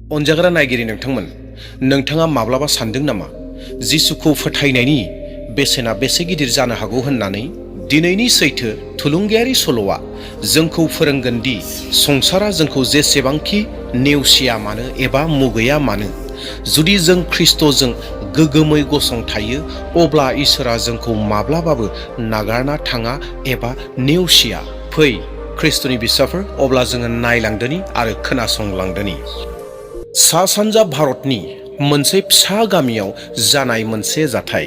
अनजाग्रा नायगिरि नोंथांमोन, नोंथाङा माब्लाबा सानदों नामा जिसुखौ फोथायनायनि बेसेना बेसे गिदिर जानो हागौ होननानै? दिनैनि सैथो थुलुंगायारि सल'आ जोंखौ फोरोंगोन दि संसारा जोंखौ जेसेबांखि नेवसिया मानो एबा मुगैया मानो, जुदि जों ख्रिस्ट'जों गोगोमै गसंथायो अब्ला इसोरा जोंखौ माब्लाबाबो नागारना थाङा एबा नेवसिया। फै ख्रिस्ट'नि बिसाफोर, अब्ला जोङो नायलांदोनि आरो खोनासंलांदोनि। सा सानजा भारतनि मोनसे फिसा गामियाव जानाय मोनसे जाथाय।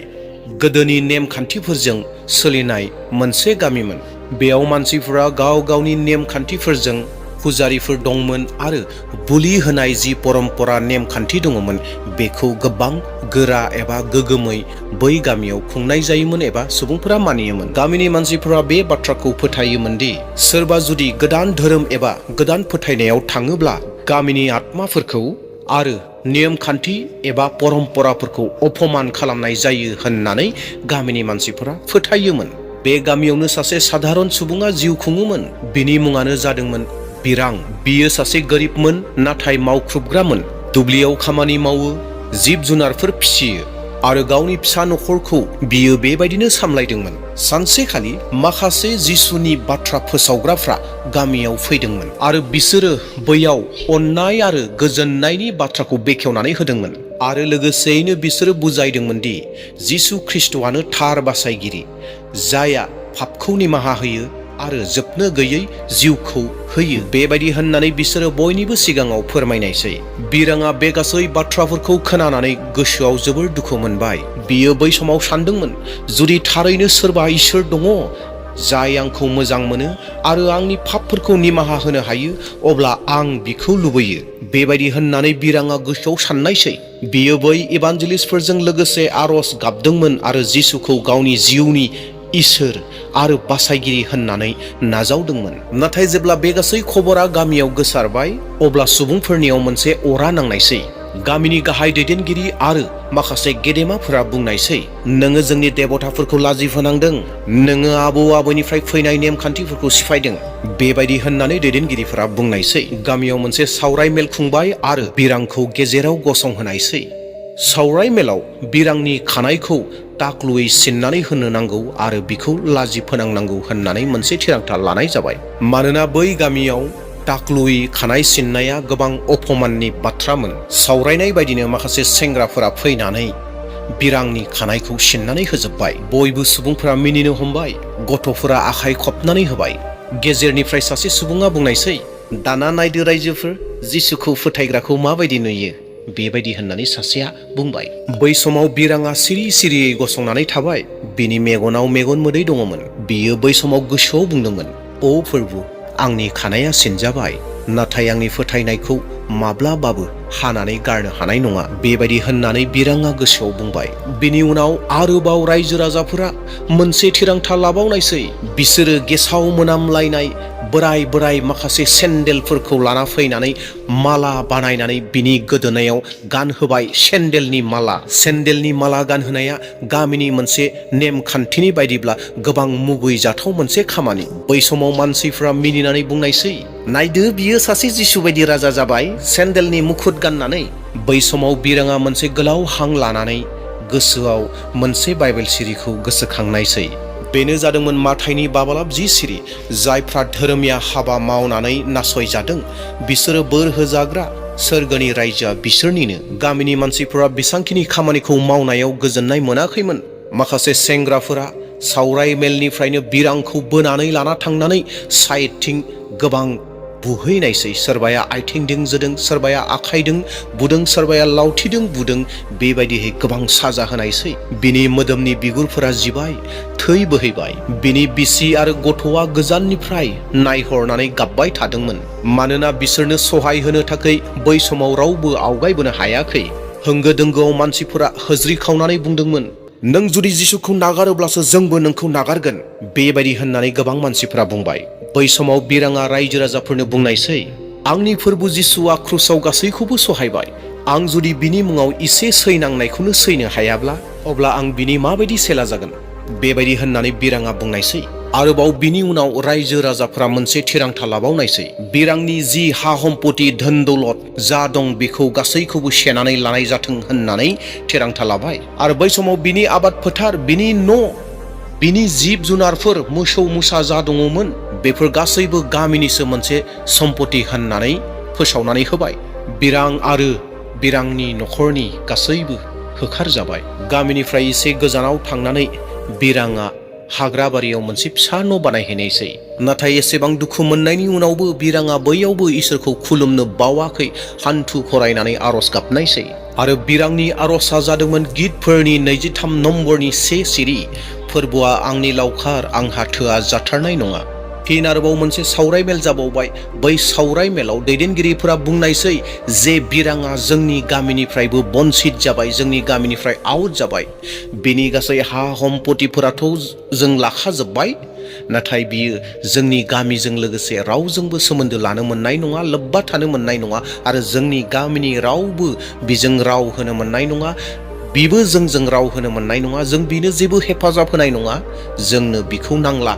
गोदोनि नेमखान्थिफोरजों सोलिनाय मोनसे गामिमोन। बेयाव मानसिफोरा गाव गावनि नेमखान्थिफोरजों पुजारीफोर दंमोन आरो बुलि होनाय जि परम्परा नेमखान्थि दङमोन बेखौ गोबां गोरा एबा गोगोमै बै गामियाव खुंनाय जायोमोन एबा सुबुंफोरा मानियोमोन। गामिनि मानसिफोरा बे बाथ्राखौ फोथायोमोन दि सोरबा जुदि गोदान धोरोम एबा गोदान फोथायनायाव थाङोब्ला गामिनि आत्माफोरखौ आरो नेमखान्थि एबा परम्पराफोरखौ अपमान खालामनाय जायो होननानै गामिनि मानसिफोरा फोथायोमोन। बे गामियावनो सासे साधारन सुबुङा जिउ खुङोमोन। बिनि मुङानो जादोंमोन बिरां। बियो सासे गोरिबमोन नाथाय मावख्रुबग्रामोन। दुब्लियाव खामानि मावो, जिब जुनारफोर फिसियो आरो गावनि फिसा नखरखौ बियो बेबायदिनो सामलायदोंमोन। सानसेखालि माखासे जिसुनि बाथ्रा फोसावग्राफ्रा गामियाव फैदोंमोन आरो बिसोरो बैयाव अननाय आरो गोजोननायनि बाथ्राखौ बेखेवनानै होदोंमोन आरो लोगोसेयैनो बिसोरो बुजायदोंमोन दि जिसु ख्रिस्ट'आनो थार बासायगिरि, जायहा पापखौ निमाहा होयो आरो जोबनो गैयै जिउखौ होयो। बेबायदि होननानै बिसोरो बयनिबो सिगाङाव फोरमायनायसै। बिराङा बे गासै बाथ्राफोरखौ खोनानानै गोसोआव जोबोर दुखु मोनबाय। बियो बै समाव सानदोंमोन, जुदि थारैनो सोरबा इसोर दङ जाय आंखौ मोजां मोनो आरो आंनि पापफोरखौ निमाहा होनो हायो, अब्ला आं बिखौ लुबैयो। बेबायदि होननानै बिराङा गोसोआव साननायसै। बियो बै इभान्जेलिस्टफोरजों लोगोसे आरज गाबदोंमोन आरो जिसुखौ गावनि जिउनि इसोर आरो बासायगिरि होननानै नाजावदोंमोन। नाथाय जेब्ला बे गासै खबरा गामियाव गोसारबाय, अब्ला सुबुंफोरनियाव मोनसे अरा नांनायसै। गामिनि गाहाय दैदेनगिरि आरो माखासे गेदेमाफोरा बुंनायसै, नोङो जोंनि देबताफोरखौ लाजि फोनांदों, नोङो आबौ आबैनिफ्राय फैनाय नेमखान्थिफोरखौ सिफायदों। बेबायदि होननानै दैदेनगिरिफोरा बुंनायसै। गामियाव मोनसे सावराय मेल खुंबाय आरो बिरांखौ गेजेराव गसंहोनायसै। सावराय मेलाव बिरांनि खानायखौ टाकलुयै सिननानै होनो नांगौ आरो बिखौ लाजि फोनांनांगौ होननानै मोनसे थिरांथा लानाय जाबाय। मानोना बै गामियाव टाकलुयै खानाय सिननाया गोबां अपमाननि बाथ्रामोन। सावरायनाय बायदिनो माखासे सेंग्राफोरा फैनानै बिरांनि खानायखौ सिननानै होजोबबाय। बयबो सुबुंफोरा मिनिनो हमबाय। गथ'फोरा आखाइ खबनानै होबाय। गेजेरनिफ्राय सासे सुबुङा बुंनायसै, दाना नायदो रायजोफोर, जिसुखौ फोथायग्राखौ माबायदि नुयो। बेबायदि होननानै सासेया बुंबाय। बै समाव बिराङा सिरि सिरियै गसंनानै थाबाय। बिनि मेगनाव मेगन मोदै दङमोन। बियो बै समाव गोसोआव बुंदोंमोन, ओ फोरबु, आंनि खानाया सिनजाबाय, नाथाय आंनि फोथायनायखौ माब्लाबाबो हानानै गारनो हानाय नङा। बेबायदि होननानै बिराङा गोसोआव बुंबाय। बिनि उनाव आरोबाव रायजो राजाफोरा मोनसे थिरांथा लाबावनायसै। बिसोरो गेसाव मोनामलायनाय बोराय बोराय माखासे सेन्देलफोरखौ लाना फैनानै माला बानायनानै बिनि गोदोनायाव गानहोबाय। सेन्देलनि माला गानहोनाया गामिनि मोनसे नेमखान्थिनि बायदिब्ला गोबां मुगैजाथाव मोनसे खामानि। बै समाव मानसिफ्रा मिनिनानै बुंनायसै, नायदो बियो सासे जिसु बायदि राजा जाबाय, सेन्देलनि मुखुत गाननानै। बै समाव बिराङा मोनसे गोलाव हां लानानै गोसोआव मोनसे बाइबेल सिरिखौ गोसोखांनायसै। बेनो जादोंमोन माथाइनि 12:10 सिरि, जायफ्रा धोरोमिया हाबा मावनानै नासयजादों बिसोरो बोर होजाग्रा, सोरगोनि रायजोआ बिसोरनिनो। गामिनि मानसिफोरा बेसांखिनि खामानिखौ मावनायाव गोजोननाय मोनाखैमोन। माखासे सेंग्राफोरा सावराय मेलनिफ्रायनो बिरांखौ बोनानै लाना थांनानै साइडथिं गोबां बुहैनायसै। सोरबाया आथिंजों जोदों, सोरबाया आखाइजों बुदों, सोरबाया लावथिजों बुदों। बेबायदिहै गोबां साजा होनायसै। बिनि मोदोमनि बिगुरफोरा जिबाय, थै बोहैबाय। बिनि बिसि आरो गथ'आ गोजाननिफ्राय नायहरनानै गाबबाय थादोंमोन, मानोना बिसोरनो सहाय होनो थाखाय बै समाव रावबो आवगायबोनो हायाखै। होंगो दोंगोआव मानसिफोरा होज्रिखावनानै बुंदोंमोन, नों जुदि जिसुखौ नागारोब्लासो जोंबो नोंखौ नागारगोन। बेबायदि होननानै गोबां मानसिफोरा बुंबाय। बै समाव बिराङा रायजो राजाफोरनो बुंनायसै, आंनि फोरबु जिसुआ क्रुसाव गासैखौबो सहायबाय। आं जुदि बिनि मुङाव एसे सैनांनायखौनो सैनो हायाब्ला, अब्ला आं बिनि माबायदि सेला जागोन। बेबायदि होननानै बिराङा बुंनायसै। आरोबाव बिनि उनाव रायजो राजाफोरा मोनसे थिरांथा लाबावनायसै। बिरांनि जि हा सम्पति धोन दौलत जा दं बेखौ गासैखौबो सेनानै लानाय जाथों होननानै थिरांथा लाबाय। आरो बै समाव बिनि आबाद फोथार, बिनि न', बिनि जिब जुनारफोर, मोसौ मोसा जा दङमोन बेफोर गासैबो गामिनिसो मोनसे सम्पति होननानै फोसावनानै होबाय। बिरां आरो बिरांनि न'खरनि गासैबो होखारजाबाय। गामिनिफ्राय एसे गोजानाव थांनानै बिराङा हाग्राबारियाव मोनसे फिसा न' बानायहैनायसै। नाथाय एसेबां दुखु मोननायनि उनावबो बिराङा बैयावबो इसोरखौ खुलुमनो बावाखै, हान्थु खरायनानै आरज गाबनायसै। आरो बिरांनि आरजआ जादोंमोन गितफोरनि 23 नम्बरनि 1 सिरि, फोरबोआ आंनि लावखार, आंहा थोआ जाथारनाय नङा। फिन आरोबाव मोनसे सावराय मेल जाबावबाय। बै सावराय मेलाव दैदेनगिरिफोरा बुंनायसै जे बिराङा जोंनि गामिनिफ्रायबो बन्सित जाबाय, जोंनि गामिनिफ्राय आउट जाबाय। बिनि गासै हा सम्पतिफोराथ' जों लाखाजोब्बाय, नाथाय बियो जोंनि गामिजों लोगोसे रावजोंबो सोमोन्दो लानो मोननाय नङा, लोब्बा थानो मोननाय नङा, आरो जोंनि गामिनि रावबो बिजों राव होनो मोननाय नङा, बिबो जोंजों राव होनो मोननाय नङा, जों बिनो जेबो हेफाजाब होनाय नङा, जोंनो बिखौ नांला।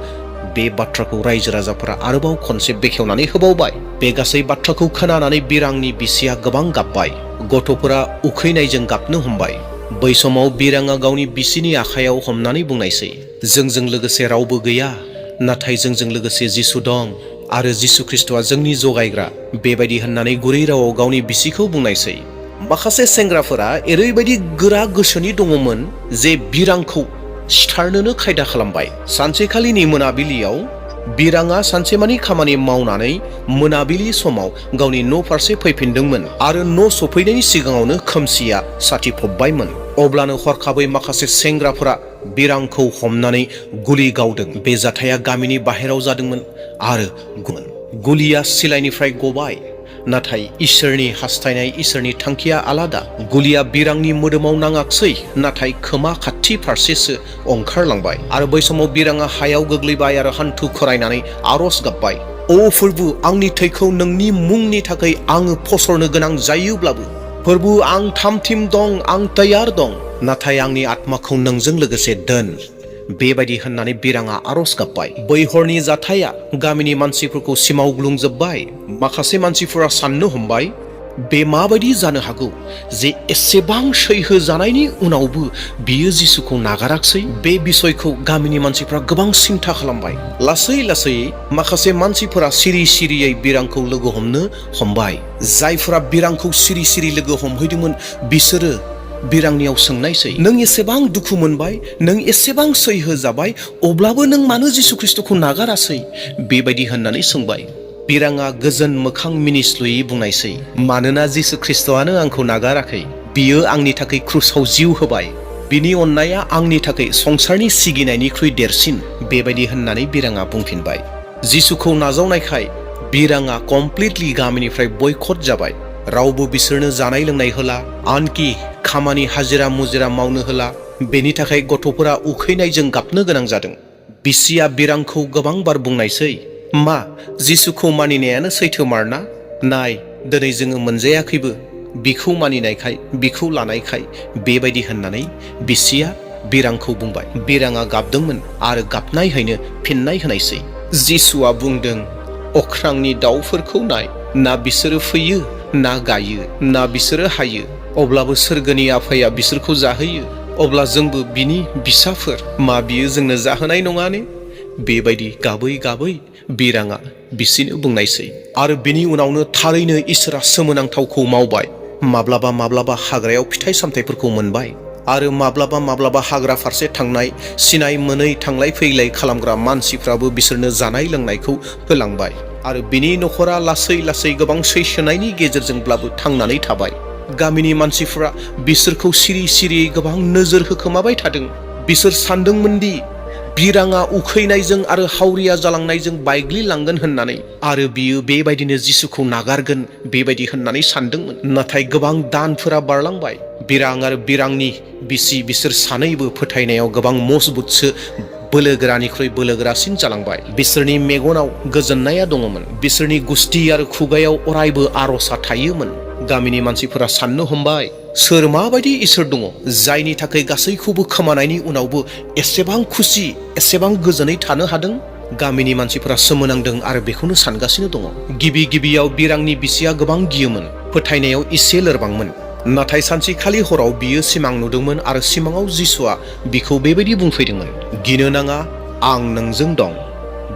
बे बाथ्राखौ रायजो राजाफोरा आरोबाव खनसे बेखेवनानै होबावबाय। बे गासै बाथ्राखौ खोनानानै बिरांनि बिसिया गोबां गाबबाय। गथ'फोरा उखैनायजों गाबनो हमबाय। बै समाव बिराङा गावनि बिसिनि आखायाव हमनानै बुंनायसै, जोंजों लोगोसे रावबो गैया, नाथाय जोंजों लोगोसे जिसु दं आरो जिसु ख्रिस्ट'आ जोंनि जगायग्रा, बेबायदि होननानै गुरै रावाव गावनि बिसिखौ बुंनायसै। माखासे सेंग्राफोरा ओरैबायदि गोरा गोसोनि दङमोन जे बिरांखौ सिथारनोनो खायदा खालामबाय। सानसेखालिनि मोनाबिलियाव बिराङा सानसेमानि खामानि मावनानै मोनाबिलि समाव गावनि न' फारसे फैफिनदोंमोन आरो न' सफैनायनि सिगाङावनो खोमसिया साथिफबबायमोन। अब्लानो हरखाबै माखासे सेंग्राफोरा बिरांखौ हमनानै गुलि गावदों। बे जाथाया गामिनि बाहेराव जादोंमोन आरो गुलिया सिलाइनिफ्राय गबाय। नाथाय इसोरनि हास्थायनाय, इसोरनि थांखिया आलादा। गुलिया बिरांनि मोदोमाव नाङाखसै, नाथाय खोमा खाथि फारसेसो ओंखारलांबाय। आरो बै समाव बिराङा हायाव गोग्लैबाय आरो हान्थु खरायनानै आरज गाबबाय, ओ फोरबु, आंनि थैखौ नोंनि मुंनि थाखाय आङो फसरनो गोनां जायोब्लाबो, फोरबु, आं थामथिम दं, आं तैयार दं, नाथाय आंनि आत्माखौ नोंजों लोगोसे दोन। बेबायदि होननानै बिराङा आरज गाबबाय। बै हरनि जाथाया गामिनि मानसिफोरखौ सिमावग्लुंजोब्बाय। माखासे मानसिफोरा साननो हमबाय, बे माबायदि जानो हागौ जे एसेबां सैहो जानायनि उनावबो बियो जिसुखौ नागाराखसै। बे बिसयखौ गामिनि मानसिफ्रा गोबां सिन्था खालामबाय। लासै लासै माखासे मानसिफोरा सिरि सिरियै बिरांखौ लोगो हमनो हमबाय। जायफोरा बिरांखौ सिरि सिरि लोगो हमहैदोंमोन बिसोरो बिरांनियाव सोंनायसै, नों एसेबां दुखु मोनबाय, नों एसेबां सैहो जाबाय, अब्लाबो नों मानो जिसु ख्रिस्ट'खौ नागारासै? बेबायदि होननानै सोंबाय। बिराङा गोजोन मोखां मिनिस्लुयै बुंनायसै, मानोना जिसु ख्रिस्ट'आनो आंखौ नागाराखै, बियो आंनि थाखाय क्रुसाव जिउ होबाय, बिनि अननाया आंनि थाखाय संसारनि सिगिनायनिख्रुइ देरसिन। बेबायदि होननानै बिराङा बुंफिनबाय। जिसुखौ नाजावनायखाय बिराङा कमप्लिटलि गामिनिफ्राय बयकट जाबाय। रावबो बिसोरनो जानाय लोंनाय होला, आनखि खामानि हाजिरा मुजिरा मावनो होला। बेनि थाखाय गथ'फोरा उखैनायजों गाबनो गोनां जादों। बिसिया बिरांखौ गोबां बार बुंनायसै, मा जिसुखौ मानिनायानो सैथोमारना? नाय, दिनै जोङो मोनजायाखैबो, बिखौ मानिनायखाय, बिखौ लानायखाय। बेबायदि होननानै बिसिया बिरांखौ बुंबाय। बिराङा गाबदोंमोन आरो गाबनायहायनो फिननाय होनायसै। जिसुआ बुंदों, अख्रांनि दाउफोरखौ नाय, ना बिसोरो फैयो, ना गायो, ना बिसोरो हायो, अब्लाबो सोरगोनि आफाया बिसोरखौ जाहोयो। अब्ला जोंबो बिनि बिसाफोर, मा बियो जोंनो जाहोनाय नङा ने? बेबायदि गाबै गाबै बिराङा बिसिनो बुंनायसै। आरो बिनि उनावनो थारैनो इसोरा सोमोनांथावखौ मावबाय। माब्लाबा माब्लाबा हाग्रायाव फिथाइ सामथाइफोरखौ मोनबाय, आरो माब्लाबा माब्लाबा हाग्रा फारसे थांनाय सिनाय मोनै थांलाय फैलाय खालामग्रा मानसिफ्राबो बिसोरनो जानाय लोंनायखौ होलांबाय। आरो बिनि न'खरा लासै लासै गोबां सैसोनायनि गेजेरजोंब्लाबो थांनानै थाबाय। गामिनि मानसिफ्रा बिसोरखौ सिरि सिरियै गोबां नोजोर होखोमाबाय थादों। बिसोर सानदोंमोनदि बिराङा उखैनायजों आरो हावरिया जालांनायजों बायग्लिलांगोन होननानै, आरो बियो बेबायदिनो जिसुखौ नागारगोन बेबायदि होननानै सानदोंमोन। नाथाय गोबां दानफोरा बारलांबाय। बिरां आरो बिरांनि बिसि बिसोर सानैबो फोथायनायाव गोबां मजबुतसो, बोलोगोरानिख्रुइ बोलोगोरासिन जालांबाय। बिसोरनि मेगनाव गोजोननाया दङमोन। बिसोरनि गुस्टि आरो खुगायाव अरायबो आरजआ थायोमोन। गामिनि मानसिफोरा साननो हमबाय, सोर माबायदि इसोर दङ जायनि थाखाय गासैखौबो खोमानायनि उनावबो एसेबां खुसि, एसेबां गोजोनै थानो हादों? गामिनि मानसिफोरा सोमोनांदों आरो बेखौनो सानगासिनो दङ। गिबि गिबियाव बिरांनि बिसिया गोबां गियोमोन, फोथायनायाव एसे लोरबांमोन। नाथाय सानसेखालि हराव बियो सिमां नुदोंमोन आरो सिमाङाव जिसुआ बिखौ बेबायदि बुंफैदोंमोन, गिनो नाङा, आं नोंजों दं,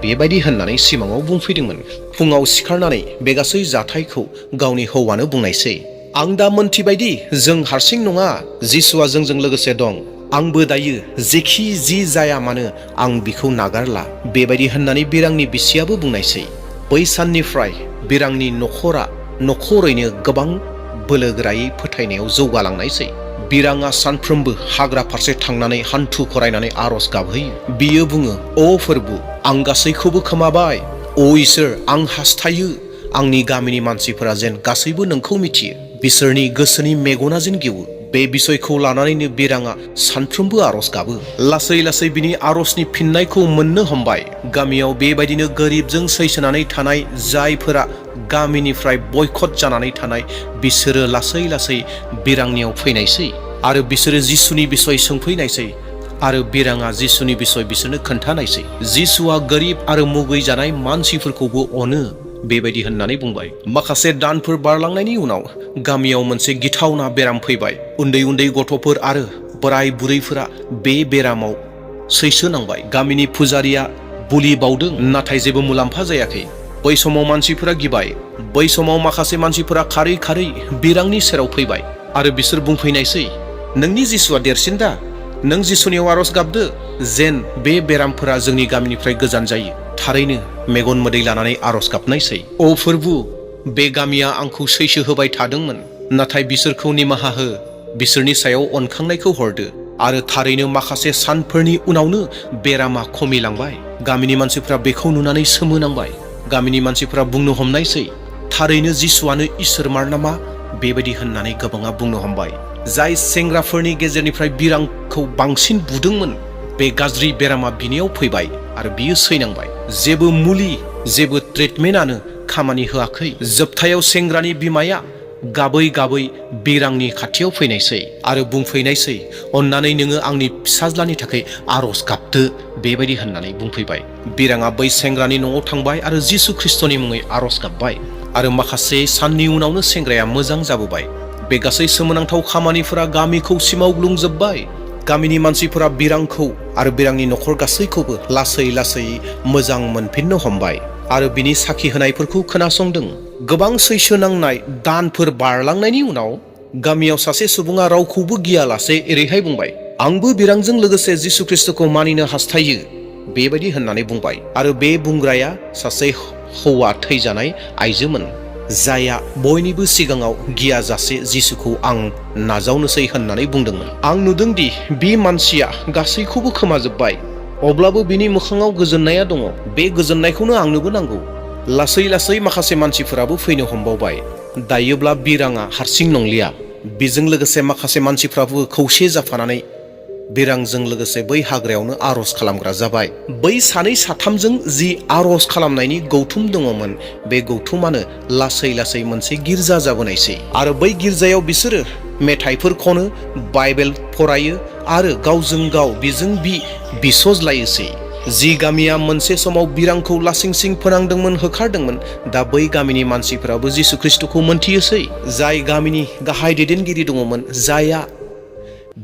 बेबायदि होननानै सिमाङाव बुंफैदोंमोन। फुङाव सिखारनानै बे गासै जाथायखौ गावनि हौवानो बुंनायसै। आं दा मोनथिबायदि जों हारसिं नङा, जिसुआ जोंजों लोगोसे दं। आंबो दायो जेखि जि जाया मानो आं बिखौ नागारला, बेबायदि होननानै बिरांनि बिसियाबो बुंनायसै। बै साननिफ्राय बिरांनि नखरैनो गोबां बोलोगोरायै फोथायनायाव जौगालांनायसै। बिराङा सानफ्रोमबो हाग्रा फारसे थांनानै हान्थु खरायनानै आरज गाबहैयो। बियो बुङो, अ फोरबु, आं गासैखौबो खोमाबाय। अ इसोर, आं हास्थायो आंनि गामिनि मानसिफोरा जेन गासैबो नोंखौ मिथियो, बिसोरनि गोसोनि मेगना जेन गेवो। बे बिसयखौ लानानैनो बिराङा सानफ्रोमबो आरज गाबो। लासै लासै बिनि आरजनि फिननायखौ मोननो हमबाय। गामियाव बेबायदिनो गोरिबजों सैसोनानै थानाय जायफोरा गामिनिफ्राय बयकट जानानै थानाय, बिसोरो लासै लासै बिरांनियाव फैनायसै आरो बिसोरो जिसुनि बिसय सोंफैनायसै आरो बिराङा जिसुनि बिसय बिसोरनो खोन्थानायसै। जिसुआ गोरिब आरो मुगै जानाय मानसिफोरखौबो अनो, बेबायदि होननानै बुंबाय। माखासे दानफोर बारलांनायनि उनाव गामियाव मोनसे गिथावना बेराम फैबाय। उन्दै उन्दै गथ'फोर आरो बोराय बुरैफोरा बे बेरामाव सैसोनांबाय। गामिनि फुजारिया बुलि बावदों, नाथाय जेबो मुलाम्फा जायाखै। बै समाव मानसिफोरा गिबाय। बै समाव माखासे मानसिफोरा खारै खारै बिरांनि सेराव फैबाय आरो बिसोर बुंफैनायसै, नोंनि जिसुआ देरसिन दा, नों जिसुनियाव आरज गाबदो जेन बे बेरामफोरा जोंनि गामिनिफ्राय गोजान जायो। थारैनो मेगन मोदै लानानै आरज गाबनायसै। अ फोरबु, बे गामिया आंखौ सैसो होबाय थादोंमोन, नाथाय बिसोरखौ निमाहा हो, बिसोरनि सायाव अनखांनायखौ हरदो। आरो थारैनो माखासे सानफोरनि उनावनो बेरामा खमिलांबाय। गामिनि मानसिफ्रा बेखौ नुनानै सोमोनांबाय। गामिनि मानसिफ्रा बुंनो हमनायसै, थारैनो जिसुआनो इसोरमार नामा, बेबायदि होननानै गोबाङा बुंनो हमबाय। जाय सेंग्राफोरनि गेजेरनिफ्राय बिरांखौ बांसिन बुदोंमोन, बे गाज्रि बेरामा बिनियाव फैबाय आरो बियो सैनांबाय। जेबो मुलि, जेबो ट्रिटमेन्टआनो खामानि होआखै। जोबथायाव सेंग्रानि बिमाया गाबै गाबै बिरांनि खाथियाव फैनायसै आरो बुंफैनायसै, अन्नानै नोङो आंनि फिसाज्लानि थाखाय आरज गाबदो, बेबायदि होननानै बुंफैबाय। बिराङा बै सेंग्रानि न'आव थांबाय आरो जिसु ख्रिस्टनि मुङै आरज गाबबाय आरो माखासे साननि उनावनो सेंग्राया मोजां जाबोबाय। बे गासै सोमोनांथाव खामानिफोरा गामिखौ सिमावग्लुंजोब्बाय। गामिनि मानसिफोरा बिरांखौ आरो बिरांनि नखर गासैखौबो लासै लासै मोजां मोनफिननो हमबाय आरो बिनि साखि होनायफोरखौ खोनासंदों। गोबां सैसो नांनाय दानफोर बारलांनायनि उनाव गामियाव सासे सुबुङा रावखौबो गियालासे एरैहाय बुंबाय, आंबो बिरांजों लोगोसे जिसु ख्रिस्टखौ मानिनो हास्थायो, बेबायदि होननानै बुंबाय। आरो बे बुंग्राया सासे हौवा थैजानाय आइजोमोन, जायहा बयनिबो सिगाङाव गियाजासे जिसुखौ आं नाजावनोसै होननानै बुंदोंमोन। आं नुदोंदि बे मानसिया गासैखौबो खोमाजोब्बाय, अब्लाबो बिनि मोखाङाव गोजोननाया दङ। बे गोजोननायखौनो आंनोबो नांगौ। लासै लासै माखासे मानसिफोराबो फैनो हमबावबाय। दायोब्ला बिराङा हारसिं नंलिया, बेजों लोगोसे माखासे मानसिफ्राबो खौसे जाफानानै बिरांजों लोगोसे बै हाग्रायावनो आरज खालामग्रा जाबाय। बै सानै साथामजों जि आरज खालामनायनि गौथुम दङमोन, बे गौथुमानो लासै लासै मोनसे गिर्जा जाबोनायसै आरो बै गिर्जायाव बिसोरो मेथाइफोर खनो, बाइबेल फरायो आरो गावजों गाव बिजों बिसज्लायोसै। जि गामिया मोनसे समाव बिरांखौ लासिंसिं फोनांदोंमोन, होखारदोंमोन, दा बै गामिनि मानसिफोराबो जिसु ख्रिस्टखौ मोनथियोसै। जाय गामिनि गाहाय दैदेनगिरि दङमोन, जायहा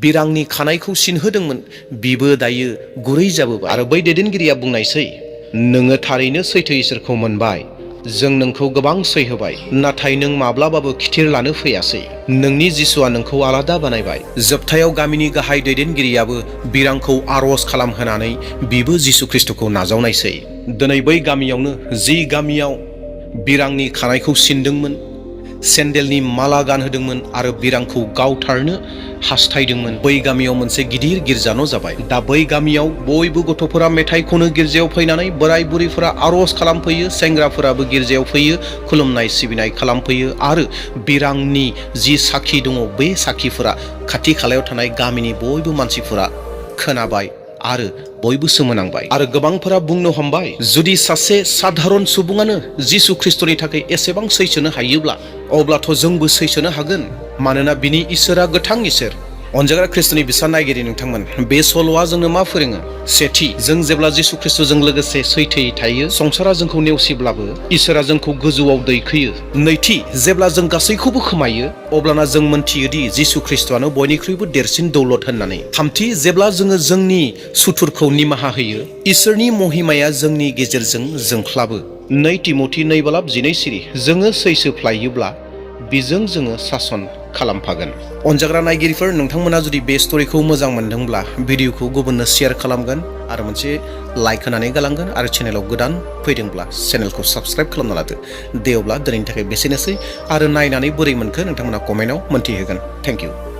बिरांनि खानायखौ सिनहोदोंमोन, बिबो दायो गुरै जाबोबाय आरो बै दैदेनगिरिया बुंनायसै, नोङो थारैनो सैथो इसोरखौ मोनबाय। जों नोंखौ गोबां सैहोबाय, नाथाय नों माब्लाबाबो खिथिर लानो फैयासै। नोंनि जिसुआ नोंखौ आलादा बानायबाय। जोबथायाव गामिनि गाहाय दैदेनगिरियाबो बिरांखौ आरज खालामहोनानै बिबो जिसु ख्रिस्टखौ नाजावनायसै। दिनै बै गामियावनो, जि गामियाव बिरांनि खानायखौ सिनदोंमोन, सेन्देलनि माला गानहोदोंमोन आरो बिरांखौ गावथारनो हास्थायदोंमन, बै गामियाव मोनसे गिदिर गिर्जा न' जाबाय। दा बै गामियाव बयबो गथ'फोरा मेथाइ खनो, गिर्जायाव फैनानै बोराय बुरैफोरा आरज खालामफैयो, सेंग्राफोराबो गिर्जायाव फैयो, खुलुमनाय सिबिनाय खालामफैयो आरो बिरांनि जि साखि दङ, बे साखिफोरा खाथि खालायाव थानाय गामिनि बयबो मानसिफोरा खोनाबाय आरो बयबो सोमोनांबाय आरो गोबांफोरा बुंनो हमबाय, जुदि सासे साधारन सुबुङानो जिसु ख्रिस्टनि थाखाय एसेबां सैसोनो हायोब्ला, अब्लाथ' जोंबो सैसोनो हागोन, मानोना बिनि इसोरा गोथां इसोर। अनजाग्रा ख्रिस्ट'नि बिसान नायगिरि नोंथांमोन, बे सल'आ जोंनो मा फोरोङो? सेथि, जों जेब्ला जिसु ख्रिस्ट'जों लोगोसे सैथोयै थायो, संसारा जोंखौ नेवसिब्लाबो इसोरा जोंखौ गोजौआव दैखोयो। नैथि, जेब्ला जों गासैखौबो खोमायो, अब्लाना जों मोनथियोदि जिसु ख्रिस्ट'आनो बयनिख्रुइबो देरसिन दौलत होननानै। थामथि, जेब्ला जोङो जोंनि सुथुरखौ निमाहा होयो, इसोरनि महिमाया जोंनि गेजेरजों जोंख्लाबो। 2 तिमथि 2:12 जोङो सैसोफ्लायोब्ला बिजों जोङो सासन खालामफागोन। अनजाग्रा नायगिरिफोर, नोंथांमोना जुदि बे स्ट'रिखौ मोजां मोनदोंब्ला भिडिअखौ गुबुननो शेयार खालामगोन आरो मोनसे लाइक होनानै गालांगोन, आरो चेनेलाव गोदान फैदोंब्ला चेनेलखौ साबस्क्राइब खालामना लादो। दे अब्ला दिनैनि थाखाय बेसेनोसै, आरो नायनानै बोरै मोनखो नोंथांमोना कमेन्टआव मोन्थिहोगोन। Thank you.